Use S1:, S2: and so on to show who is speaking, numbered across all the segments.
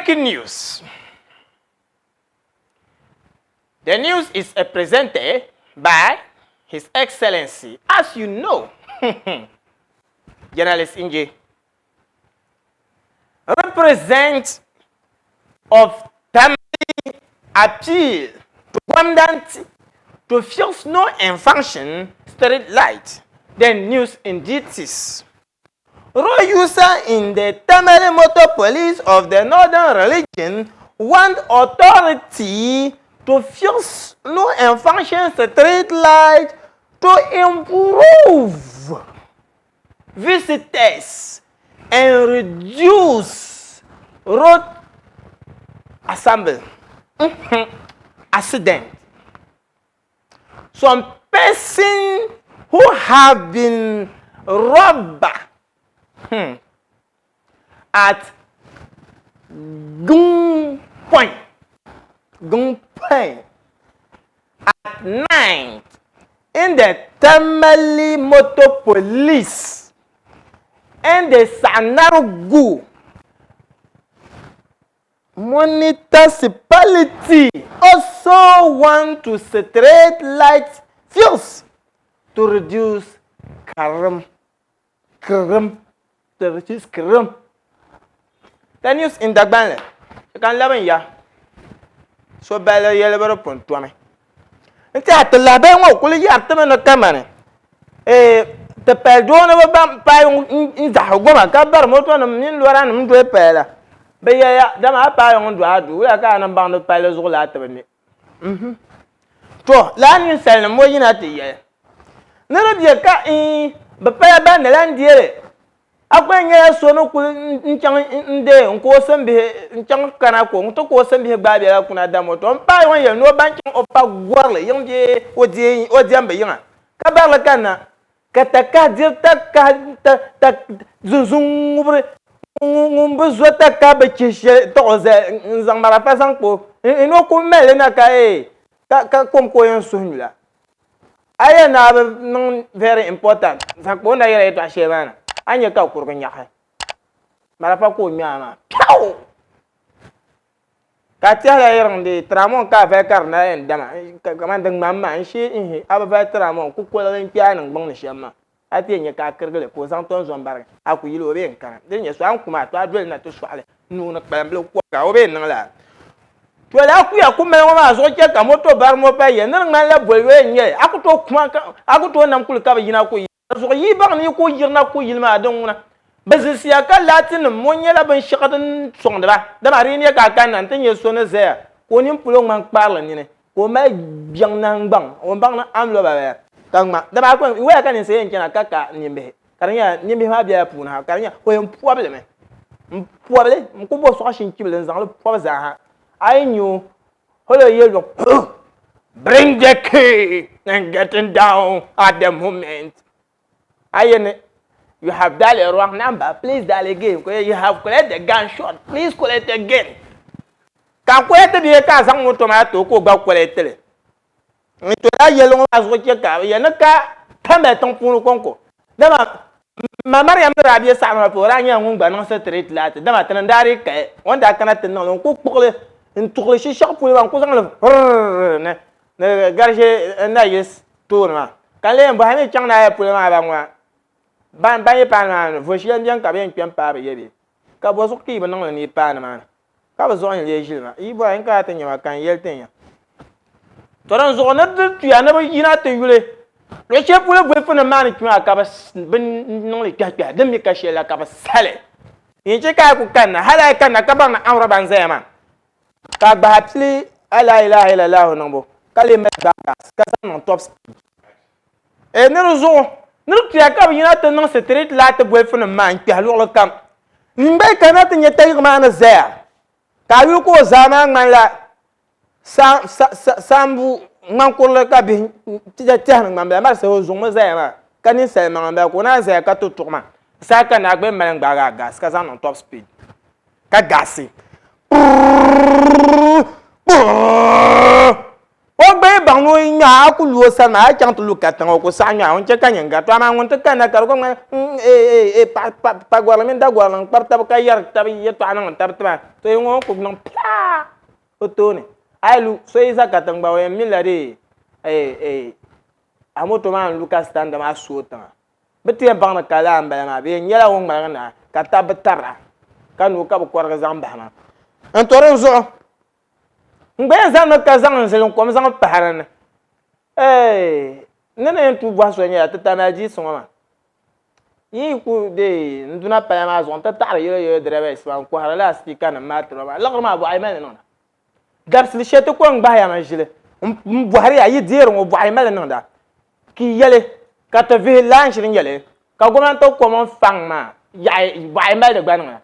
S1: Breaking news. The news is presented by His Excellency, as you know, Journalist Nje, represent of Tamale appeal to Commandant to fix no and function street light. The news indeed is. Road user in the Tamale Motor Police of the Northern Region want authority to fix no and function street light to improve visitors and reduce road assembly accident. Some person who have been robbed at gunpoint, gunpoint at night in the Tamale Motor Police and the Sagnarigu Municipality also want to street light fuels to reduce crime, crime, to reduce crime. The news in Dagbanli, di kan labi n ya so balli yɛlibu di pun tomi. N tiɛha ti lahabali ŋɔ kuli yɛri timi ni kamani ee ti pali doo ni bi ban paai n zaɣisi goma ka bari moto nim mini lora nim doli paya la bi yɛliya dama a paai ŋun dɔɣi a duu wula ka a niŋ baŋ ni palli zuɣu laa ti bi ne to lala ninsalinim ŋɔ yina ti yɛli ni di bɛ ka bi pala ban ni lan deeri A gba nyɛla so ni kuli n-chaŋ n-deei n-ku o simbihi n-chaŋ kana ka o ti ku o simbihi gbaai bela kuna dama o m-paai o ni yɛli ni o ba n-chaŋ o pa gɔrili yiŋ bee o deei o diɛmbu yiŋa ka barili kanna ka takahi diri takahi zunzun ŋubiri ŋun bi zo takahi bi chihi shɛli taɣi o zali n-zaŋ marafa zaŋ kpa o ni o ku mali li na ka ka kom ka o yɛn suhi nyula. A yɛli ni a bi niŋ very important zaŋ kpa o ni daa yɛla yɛltɔɣa shɛli maa na, a ni nya ka kurigi nyaɣisi marafa ka o ŋme a maa piɛɣu! Ka a tɛhila yiriŋ dee tiramɔŋ ka a vali ka di na yɛn dama kamani di ŋmani maa n-shee n-hi a bi vali tiramɔŋ kukoligu n-kpe a niŋgbuŋ ni shɛm maa a ti yɛn nya ka a kirigi li ka o zaŋ tɔnzɔn barigi a ku yili o bee n-kana di ni nyɛ so a ni ku maa to a doli na ti sɔɣili nuu ni kpalim bili kɔbiga o bee n-niŋ lala. To lala kuya ku mali ŋɔ maa zuɣu chɛ ka moto bari ŋɔ pa ya ni di ŋmanila boli yoli n-nyɛ li. A ku tooi kuma ka a ku tooi nam kuli ka bi yina ku yili zuɣu. Yi baŋ ni yi ku yirina ku yili maa din ŋuna bi zilisiya ka laatinima ŋɔ nyɛla binshɛɣu din sɔŋdi ba. Dama di yi nya ka a kanna nti nya so ni zaya ka o nini polo ŋmani kparili nini ka o mali biɛŋ nahingbaŋ o ni baŋ ni a ni lo ba bala ka ŋma. Dama a ku yɛn waya ka ninsal yɛn chana ka ka nimbihi. Ka di nyɛla nimbihi maa bela puuni ha ka di nyɛla o yɛn pɔbi li mi n pɔbi li n ku bo sɔɣu shinchibili n zaŋ li pɔbi zaa ha a yi nya o hali o yɛ luɣ bring the key and getting down at the moment a yɛ ni you have dialed a wrong number please dial again you have collect the gun shot please collect again ka a collect bee ka a zaŋ moto maa ti o ka o gba collect li N to daa yɛli ŋɔ maa zuɣu chɛ ka bɛ yɛli ni ka Tamale tiŋ puuni kɔŋko. Dama ma Mariam ni daa be saɣim maa polo, o daa nyɛla ŋun gba niŋ sitiriti laati, dama ti ni daa dii kahi o ni daa kana ti niŋ li n-kul kpuɣi li n-tuɣi li shishɛɣu polo maa n-kul zaŋ li virr ni ni gariʒe nayili tooni maa. Ka n lee yɛn bɔhi a mi chaŋ ni a ya polo maa ba ŋɔ ban ban yi paai nimaani vo shɛli m-beni ka bɛ yɛn kpe m-paai bɛ ya bee? Ka bɔzuɣu ka yi bi niŋ li ni yi paai nimaani? Ka bɛ zuɣu ni leei ʒili ma. Yi bɔra n kana ti nya ma ka n yɛli tin ya. To din zuɣu ni di tuya ni bɛ yina ti yuli luɣ shɛli polo bolifunim maa ni kpi maa ka bɛ niŋ li kpɛhikpɛhi, din mi ka shɛli la ka bɛ sa li. Yin chɛ ka a ku kanna, hal a yi kanna ka baŋ ni amrɔba n-zaya maa, ka a gbahi a pili a laa ilaha illallahu niŋbu, ka lee mali gbaai ka zaŋ niŋ top speed. Ee ni di zuɣu ni di tuya ka bɛ yina ti niŋ street light bolifunim maa n-kpɛhi luɣili kam. N gba yi kana ti nya tayiɣ maa ni zaya, ka a yuli ka o zaa maa ŋmanila saambu ŋmankurili ka bihi tɛhi ni ŋmani bala maa saha o zuŋmi zaya maa ka ninsal maŋa m-bala ka o naan zaya ka ti tuɣi ma. Di saha ka naa gba yɛn mali n-gbaagi a gaasi ka zaŋ niŋ top speed ka gaasi. O gba yi baŋ ni o yi ŋme a, a ku lu o sani maa, a yi chaŋ ti lu katiŋa, o ku saɣi ŋme a, o ni chɛ ka nyin gari. To amaa ŋun ti kanna ka di gba ŋmani n-eei pagɔrili mini dagɔrili n-kpabi taba ka yɛri taba yɛtɔɣa niŋdi taba tiba, to yi ŋɔ o ni ku niŋ piaa o tooni. A yi lu, so yi za katiŋ gba o yɛn milla dee eei a moto maa n-lu ka sitandi maa su o tiŋa. Bɛ ti yɛn baŋ ni ka laa m-bala maa, bɛ yɛn nyɛla ŋun ŋmaligi naai ka taba bi tabira ka ni o ka bɛ kɔrigi zaŋ bahi maa. N-to dinzuɣu N gba yɛn zaŋmi ka zaŋ n zilinkom zaŋ pahi di ni. Eei! N ni na yɛn tuui bɔhi so nyɛla ti Tamale diisi ŋɔ maa. Yi yi ku deei n duna pala maa zuɣu nti taɣiri yɛlo yɛlo dirɛbɛs maa n-kɔhiri lala sipiikanima maa tiri ba maa, liɣiri maa bɔɣa yi mali li niŋda? Dabisili shɛli ti ko n-gbahi ya mi ʒili m-bɔhiri ya yi deeri ŋɔ bɔɣa yi mali li niŋda? Ka yi yɛli, Ka ti vihi laa n-shiri nyɛli ka gomnanti kom n-faŋ maa yaɣi bɔɣa yi mali di gba niŋda?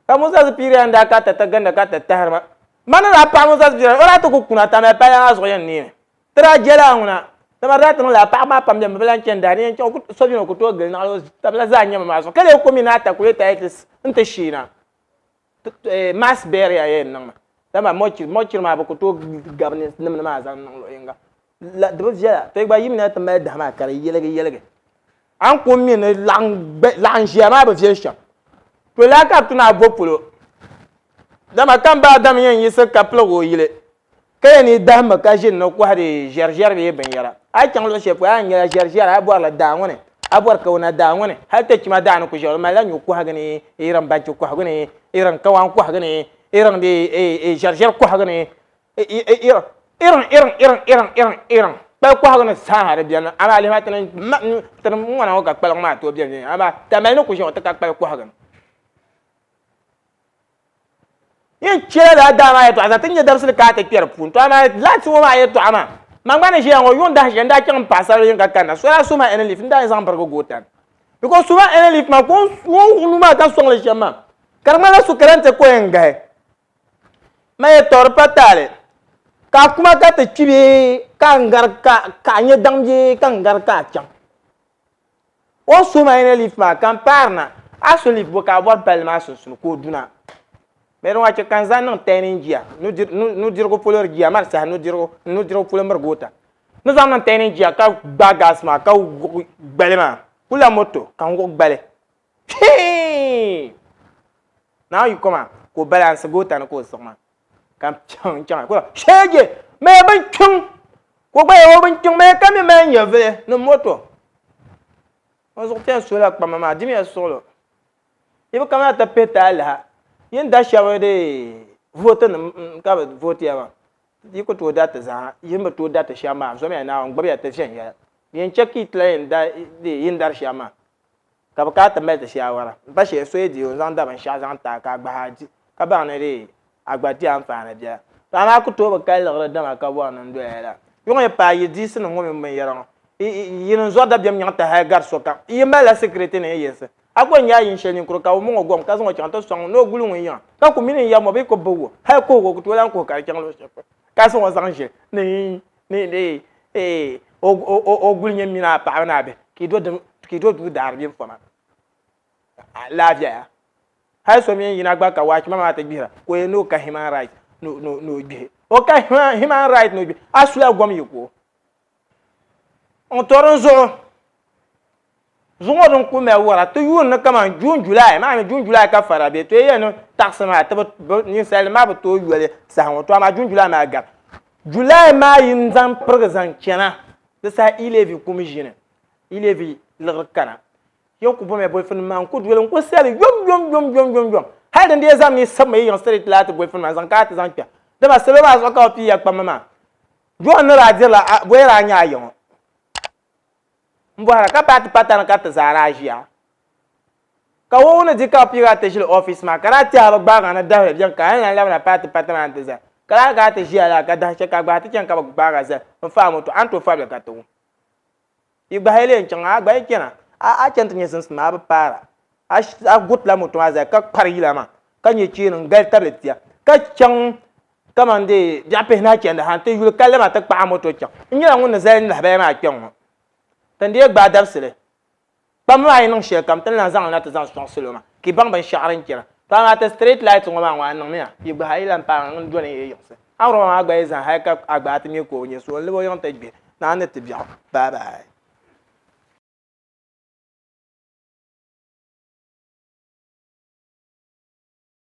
S1: Ka Musa Zipiriya n-daa ka ti ti gindi ka ti tahiri ma. Ma ni daa paɣi Musa Zipiriya, o daa ti ku kuna Tamale pala maa zuɣu yɛn neemi. Ti daa jɛla a ŋuna, dama di daa ti niŋ lala paɣiba maa pam beni bɛ bi lan chani daa ni yɛn chaŋ, so beni o ku tooi gili naɣila o tabila zaa nyɛma maa zuɣu, ka lee ku mi ni a takulɛtaitis nti sheena. Mass burial yɛn niŋ ma, dama mɔchiri maa bɛ ku tooi gabi nimdi maa zaŋ niŋ luɣ yinga. Di bi viɛla, to yi gba yimina ti mali dahi maa ka di yɛligi yɛligi. A ni ku mi ni laɣim ʒiya maa bi viɛli shɛm, to laa ka di tu ni a bo polo. Dama ka m ba Adam yɛn yiɣisi ka piligi o yili, ka yɛn ni dahimmi ka ʒini ni kɔhiri ʒɛriʒɛri bee binyɛra. A yi chaŋ luɣ shɛli polo, a ni nyɛla ʒɛriʒɛri, a bɔrila daa ŋɔ ni, a bɔri kawana daa ŋɔ ni, hal tachima daa ni ku ʒiɛya, di malila nyo kɔhigu ni, irin banchi kɔhigu ni, irin kawan kɔhigu ni, irin ʒɛriʒɛri kɔhigu ni, irin irin irin irin irin irin kpali kɔhigu ni zaa di beni amaa lihi maa tini tini ŋɔna ŋɔ ka kpaliŋ maa tooi beni viɛnyɛla amaa Tamale ni ku ʒiya ŋɔ ti ka kpali kɔhigu ni yɛn chɛla lala daa maa yɛltɔɣa zaa ti nyɛ dabisili ka a ti kpɛ di puuni to amaa laati ŋɔ maa yɛltɔɣa maa man gba ni ʒiya ŋɔ yuŋ dahin shɛli n daa chaŋ n paɣasarili yinga kanna so daa su ma ɛnilif n daa yɛn zaŋ birigi goota ni because su ma ɛnilif maa ka o wuɣi nuu maa ka sɔŋli shɛm maa ka di ŋmanila su karantɛ ka o yɛn gahi Ma yɛ tɔri pa taali, ka a kuma ka ti kpi bee ka a ŋari ka a nyɛ daŋ bee ka n ŋari ka a chaŋ. O ni suhi ma yina liif maa ka n paari na, a su liif bo ka a bɔri palli maa sunsuuni ka o duna. Mɛ din ŋɔ chɛ ka n zaŋ niŋ tɛnin jia, nudirigu polo di jia mali saha nudirigu nudirigu polo miri goota. Ni zaŋ niŋ tɛnin jia ka gbaai gaasi maa ka wuɣi gbali maa kula moto ka n wuɣi gbali. Kpii! Naa yi koma ka o balansi goota ni ka o siɣi maa ka n chaŋ n chaŋ ka o sheeje maya bin kpiŋ ka o gba yɛli o bin kpiŋ maya ka mi mali nyɛvili ni moto o zuɣu piɛli sola kpama maa dimiya suɣulo yi bi kamina ti pihi taalaha yin da shɛba dee vooti nim ka bi vootiya maa yi ku tooi da ti zaa yi ni bi tooi da ti shɛba maa zomiya Naawuni gbubiya ti viɛnyɛla din yɛn chɛ ka yi ti lahi yɛn da yin dari shɛba maa Ka bɛ kana ti mali ti shaawara, m pa shɛli so yi di o n-zaŋ da binshɛɣu zaŋ ti a ka a gbahi a di, ka baŋ ni dee a gba di anfaani biɛla. To amaa ku tooi bi kali liɣiri dama ka bɔri ni n doya la. Yuŋ yi paai yi diisi nim ŋɔ mini binyɛra ŋɔ, yi ni zɔri dabiɛm nyaŋ ti hali gari sokam. Yi malila sikiriti ni yi yinsi. A ku yɛn nyɛla yin shɛli ninkuri ka bɛ mɔŋ o gom ka zaŋ o chaŋ ti sɔŋ ni o guli ŋun yiŋa, ka ku mi ni n yɛri mɔ bee ku bib o, hali kuhigu o ku tooi lan kuhi ka di chaŋ luɣ shɛli polo, ka zaŋ o zaŋ ʒili ni ni ni ee o o o guli nyɛ mini a paɣaba ni a bihi ka yi do din ka yi do duu daari bɛ foma laafiya hali so mini yina gba ka waachi ma maa ti gbihira ka o yɛn ni o ka human right ni ni o gbihi o ka human right ni o gbihi a sula gom yi ku o n to din zuɣu Zuŋɔ din ku mali wara ti yuuni ni kaman June July maa mi June July ka fara be to yi yɛli ni taɣisi maa ti bi ninsali maa bi tooi yoli saha ŋɔ to amaa June July maa gari July maa yi n zaŋ pirigi zaŋ chana di saha E-levy kum ʒini E-levy liɣiri kana yɛn ku bomiya bolifu nim maa n ku doli n ku sali yom yom yom yom yom yom hali din dee zaŋ mi sabimi yi yiŋ street light bolifu nima n zaŋ ka ti zaŋ kpɛ dama salo maa zuɣu ka bi piiya kpamba maa John ni daa dirila bɔyira a nya a yiŋɔ M bɔhira ka paati patani ka ti zaa daa ʒiya ka o ni di ka bi piigi a ti ʒili ɔfis maa ka daa tiɛha bi gbaagi a ni dahili bɛni ka a ni lan labina paati pati maa nti zali ka daa ka a ti ʒiya laa ka dahi chɛ ka a gbahi ti chani ka bi gbaagi a zali n fa a moto a ni tooi fabili ka ti wum yi gbahi li yɛn chaŋ a gba yi chana a chani ti nyɛ zimsim a bi paara a guritila moto maa zali ka kpari yila maa ka nyɛ cheeni n gali tabili tia ka chaŋ kaman dee biɛɣu pihinahi chandi ha nti yuli ka lɛma ti kpaɣi moto chaŋ. N nyɛla ŋun ni zali lahabaya maa kpɛŋ ŋɔ. Ti ni dee gbaai dabisili, kpamba maa yi niŋ shɛlikam, ti ni lan zaŋ li na ti zaŋ sɔŋ salo maa ka yi baŋ binshɛɣu din chana. To amaa ti street light ŋɔ maa ŋɔ a niŋmiya, yi gbahi a yi lan paai n doli n yi yiɣisi. A ni rɔba maa gba yi zani hali ka a gbaai ti mi ka o nyɛ so n-lab o yiŋ ti gbi, Naa ni ti biɛɣu. Bye bye.